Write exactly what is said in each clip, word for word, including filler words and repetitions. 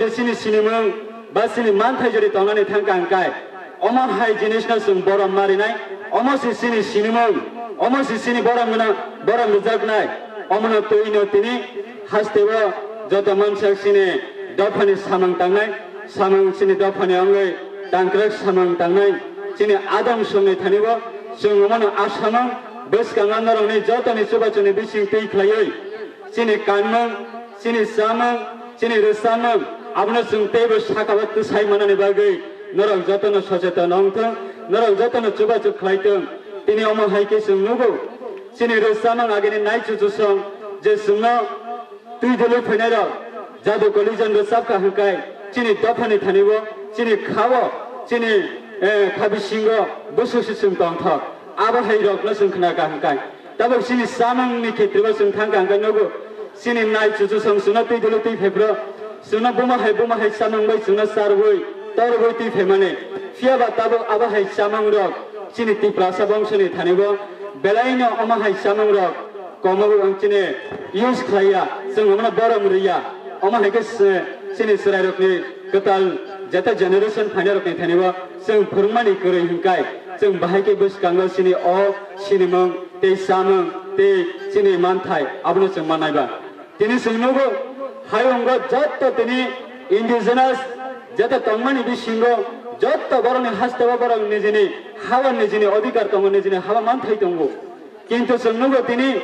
Chini sinimung ba chini manthai jori tongnani thangka hwnkhe, omo hai jinisno chwng borom marinai, omo se chini sinimung, omo se chini borom gwnang, borom rwjaknai, omono twino tini hasteo joto mansak chini dophani samung tangnai, samung chini dophani wngwi tangkrak samung tangnai, chini adong songni thanibo chwng omono asamung bwskango norokni jotoni chubachuni bising twi khlaiwi chini kanmung, chini chamung, chini rwchapmung, abono chwng teibo sakao twsai manani bagwi norok jotono socheton wngthung, norok jotono chubachu khlaithung. Tini omo hai khe chwng nugo, chini rwchapmung agini naichuchusong je chwngno twi dwlwi phainairok jadu collision rwchapkha hwnkhe chini dophani thanibo, chini khao, chini, eh, kha bisingo bwswk se chwng tongthok. Abo hai rokno chwng khnakha hwnkhe. Tabuk chini chamungni khetrebo chwng thangkha hwnkhe nugo. Chini naichuchusong chwngno twi dwlwi twi phaiphro. Chwngno buma hai buma hai chamung bai chwngno charwi torwi twi phaimani. Phiyaba tabuk abo hai chamungrok chini Tiprasa bongsoni thanibo belaino omo hai chamungrok komo wng chini use khlaiya, chwng omono borom rwya. Omo hai khe se-, chini chwrairokni kwtal jeta generation phainairokni thanibo chwng phwrwngmani kwrwi hwnkhe chwng bahai khe bwskango chini o sinimung tei chamung tei chini manthai abono chwng mannai ba. Tini chwng nugo, hayungo jotto tini indigenous jeta tongmani bisingo jotto borokni hasteo borok nijini haba nijini odhikar tongo, nijini haba manthai tongo. Kintu chwng nugo tini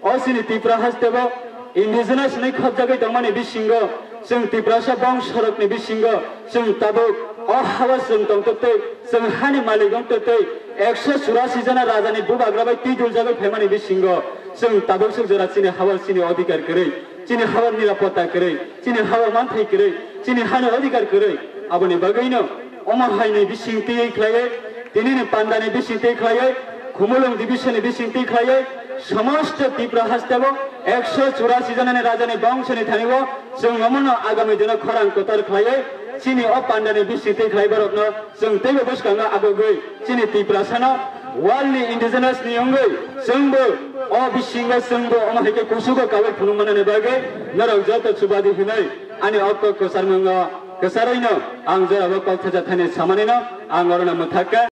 o chini Tipra hasteo indigenous hinwi khopjagwi tongmani bisingo, chwng Tiprasa bongsorokni bisingo, chwng tabuk o haba chwng tongtwtwi, chwng hani malik wngtwtwi, ekso churasi jona rajani bubagra bai twi duljagwi phaimani bisingo, chwng tabuk swk jora chini haba chini odhikar kwrwi, chini haba nirapotta kwrwi, chini haba manthai kwrwi, chini hani odhikar kwrwi. Aboni bagwino omo haini bising twi khlaiwi, tinini pandani bising twi khlaiwi, Khumulwng division ni bising twi khlaiwi, somosto Tipra hasteo ekso churasi jonani rajani bongsoni thanibo chwng omono agami dino khorang kwtal khlaiwi, chini o pandani bising twi khlai borokno chwng teibo bwskango agogwi chini Tiprasano world ni indigenous ni wngwi chwngbo o bisingo chwngbo omo hai khe kusugo kawi phunukmanani bagwi norok joto chubadi hinwi ani o kok kwcharmungo kwcharwino ang jorabo kok thaja thani samanino ang orono mwthakka.